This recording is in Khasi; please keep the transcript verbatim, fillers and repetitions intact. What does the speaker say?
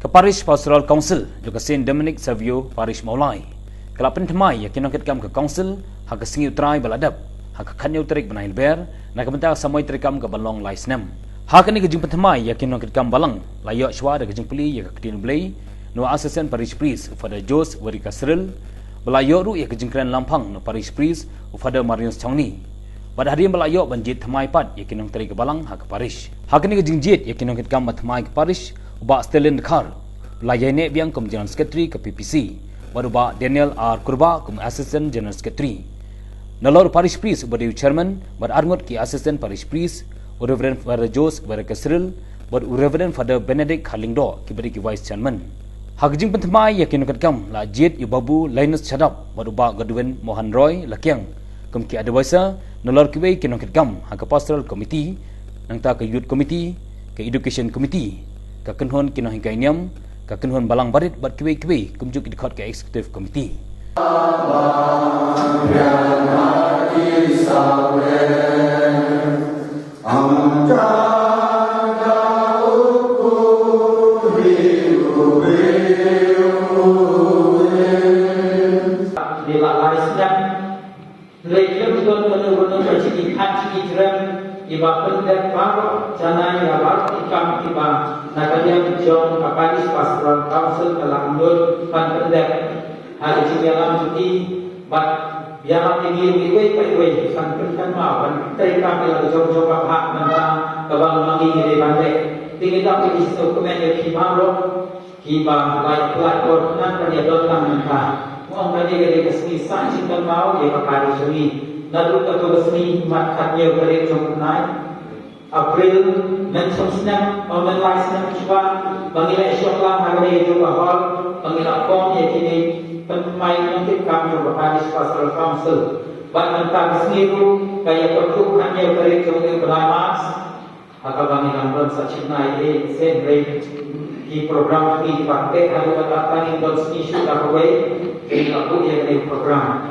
Ka Parish Pastoral Council jong ka Saint Dominic Savio Parish Mawlai ka la pynthymmai ïa ki nongkitkam ka Council ha ka sngi U Trai ba la dep, ha ka khatñiew tarik bnai Lber, na ka bynta ka samoi treikam ka ban long lai snem. Ha kane ka jingpynthymmai ïa ki nongkitkam balang, la ïoh shuwa da ka jingpule ïa ka Ktien U Blei na u Assistant Parish Priest, u Father Jose Werikasril, ba la ïoh ruh ïa ka jingkren lamphang na u Parish Priest, u Father Marius Chongni. Bad hadien ba la ïoh ban jied thymmai pat ïa ki nongtrei ka balang ha ka parish. Ha kane ka jingjied ïa ki nongkitkam ba thymmai ka parish, u Bah Stalin Dkhar u la ïaineh biang kum General Secretary ka P P C, bad u Bah Daniel R Kurbah kum Assistant General Secretary. Nalor u Parish Priest uba dei u Chairman, bad arngut ki Assistant Parish Priest, u Reverend Father Jose Werikasril, bad u Reverend Father Benedict Kharlyngdoh kiba dei ki Vice Chairman. Ha ka jingpynthymmai ïa ki nongkitkam la jied ïa u Babu Linus Shadap bad u Bah Godwin Mohan Roy Lakiang kum ki advisor, nalor kiwei ki nongkitkam ha ka Pastoral Committee, nangta ka Youth Committee, ka Education Committee, ka kynhun ki nonghikai niam, ka kynhun balang barit bad kiwei kiwei, kumjuh ki dkhot ka Executive Committee. Hynrei khlem don kano kano ka jingïaid jingïaid jrem, iba pyndep baroh janai ïa baroh ki kam kiba na ka liang jong ka Parish Pastoral Council ka la nud ban pyndep ha ka jingïalam jong ki, bad ïalam ïa ngi ruh iwei pa iwei ban pynkynmaw, ban treikam ïa la ka jong jong ka bhah mynta kaba ma ngi ngi dei ban leh. Te ngi dap ïa ki sngewkmen ïa phi baroh kiba la ïa pynlait bor khnang ban ïa don lang mynta. Mo ong kane ka dei ka sngi sah jingkynmaw ïa ka parish jong ngi. Naduh kato ka sngi mat khathynñiew tarik jong u bnai April, mynshong snem, o, mynlai snem shuwa ba ngi leh shong lang ha kane ka jong ka hall ba ngi la form ïa kine, pynthymmai nongkitkam jong ka Parish Pastoral Council. Bad mynta ka sngi ruh ka ïa kyntu khathynñiew tarik jong u bnai March. Ha kaba ngi dang don sa shibnai eh, hynrei ki program ki ba teh haduh katta ngi don sngi shuh da kawei, ngi la buh ïa kane ka program.